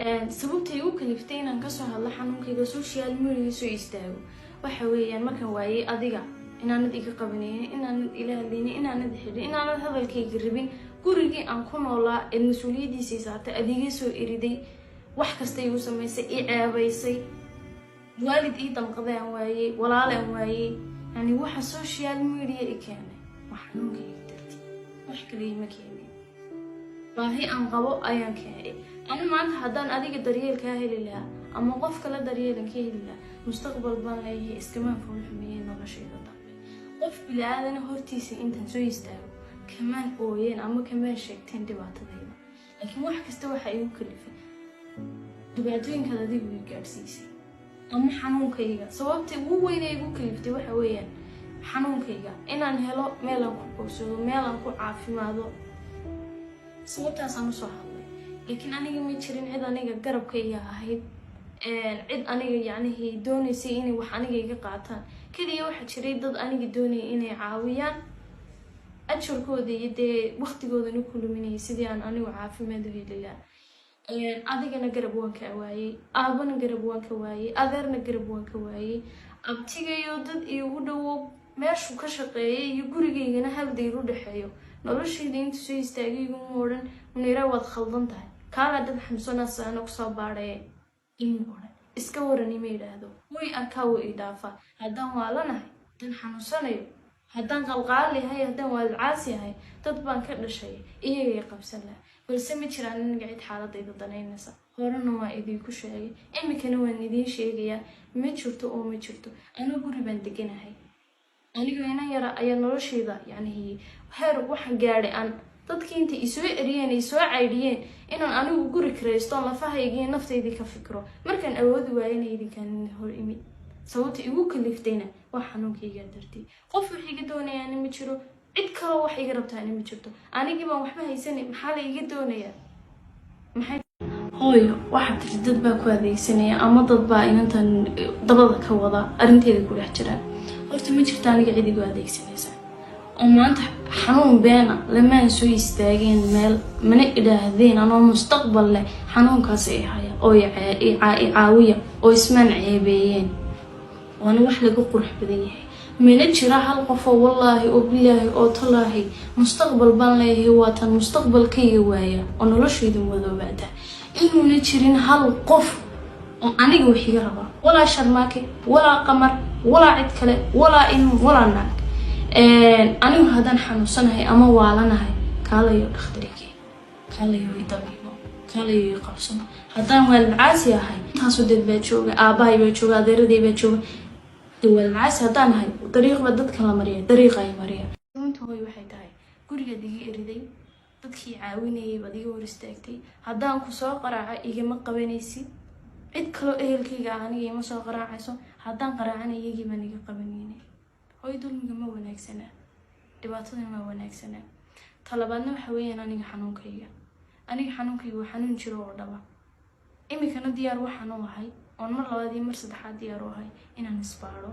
Sababta igu kaliftay inaan kasoo hadlo xanuunkayga, social media soo istaago, waxa weeyaan markaan waayey adiga, inaanad iga qabanaynin, inaanad ila hadlaynin, inaanad xidhin, inaanad hadalkayga rabin, gurigii aan ku noolaa ee mas-uuliyaddiisii saartay adiga soo eriday, wax kasta igu samaysay, i ceebaysay, waalid ii damqaday aan waayey, walaal aan waayey. Yani waxa social media i keenay waa xanuunkayga darti, wax kale ima keenin. Baahi aan qabo ayaan keenay. Anu maanta haddaan adiga daryeel kaa heli lahaa ama qof kale daryeelan ka heli lahaa, mustaqbal baan leeyahay, iskamaan fool xumeeyey noloshayda dambe. Qof bili-aadana hortiisa intaan soo istaago kamaan ooyeen ama kamaan sheegteen dhibaatadayda, laakiin wax kasta waxaa igu kalifay dhibaatooyinkaad adigu i gaadhsiisay ama xanuunkayga. Sababta ugu weyne igu kaliftay waxa weeyaan xanuunkayga, inaan helo meelaan ku bogsado, meelaan ku caafimaado. Sababtaasaan usoo hadlay. Laakiin aniga ma jirin cid aniga garabkayga ahayd, cid aniga yacnihii doonaysay inay wax aniga iga qaataan. Keliya waxaa jiray dad aniga doonayay inay caawiyaan, ajarkooda iyo dee waqtigoodana ku luminayay sidii aan anigu caafimaad u heli lahaa. Adigana garab waan ka waayey, aabana garab waan ka waayey, adeerna garab waan ka waayey, abtigayo dad iigu dhowo meeshuu ka shaqeeyay iyo gurigaygana hal dayr u dhexeeyo noloshayda inta soo istaagay iguma odhan, "Muniira, waad khaldan tahay, kaala dad xamsanaasana kusoo baadhaye," imuu odhan. Iska waran ima yidhaahdo. Way arkaa, way i dhaafaa. Haddaan waalanahay, haddaan xanuunsanayo, haddaan qalqaal yahay, haddaan waalidcaas yahay, dad baan ka dhashay, iyagay qabsan laha. Balse ma jiraan aniga cid xaaladayda danaynaysa. Horena waa idiinku sheegay, iminkana waan idiin sheegayaa: ma jirto oo ma jirto. Anigu guri baan deganahay. Anigoo inan yara ayaa noloshayda yacni heer waxa gaadhay aan dadkii intay isoo eriyeen, ay soo caydhiyeen, inaan anigu guri kiraysto, lafahaygiiyo naftaydii ka fikro. Markaan awoodi waayana idinkaan hor imid. Sababta igu kaliftayna waa xanuunkaygaa dartii. Qof wax iga doonayaana ma jiro, cid kaloo wax iga rabtaana ma jirto. Anigii baan waxba haysanay, maxaa la iga doonayaa? Maxay hooyo waxaad tiri dad baa ku adeegsanaya ama dad baa inantan dabada ka wada, arrinteeda ku dhex jiraan? Horta ma jirto aniga cid igu adeegsanaysa, oo maanta xanuun beena lamaan soo istaageen meel, mana idhaahdeen anoo mustaqbal leh xanuunkaas i haya oo i caawiya, oo ismaan ceebeeyeen. Waana wax laga qurux badan yahay. Mana jira hal qofoo, wallaahi oo bilaahi oo tallaahi, mustaqbal baan leeyahay, waatan mustaqbalkayga waaya oo noloshayda madoobaata, inuuna jirin hal qof oo aniga wax iga rabaa, walaa Sharmaake, walaa Qamar, walaa cid kale, walaa in walaa naag. Anigu haddaan xanuunsanahay ama waalanahay, kaalayo dhakhtarigee, kaalayo i dabiibo, kaalayo i qabsano. Haddaan waalid caasi ahay, intaasoo dad baa jooga, aabahay baa jooga, adeeraday baa jooga. De waalid caasi haddaan ahay, dariiq baa dadka la mariya, dariiqa ay mariya. Runta hooy waxay tahay, gurigaad iga eriday, dadkii caawinayay baad iga hor istaagtay. Haddaan ku soo qaraaco igama qabanaysid. Cid kaloo ehelkayga ah aniga ima soo qaraacayso. Haddaan qaraacana iyagii baan iga qabanayna. Hooy, dulmiga ma wanaagsanaa, dhibaatadana ma wanaagsanaa. Talabaadna waxa weeyaan aniga xanuunkayga waa xanuun jiro oo dhaba. Iminkana diyaar waxaan u ahay oon mar labaad iyo mar saddexaad diyaar u ahay inaan isbaadho.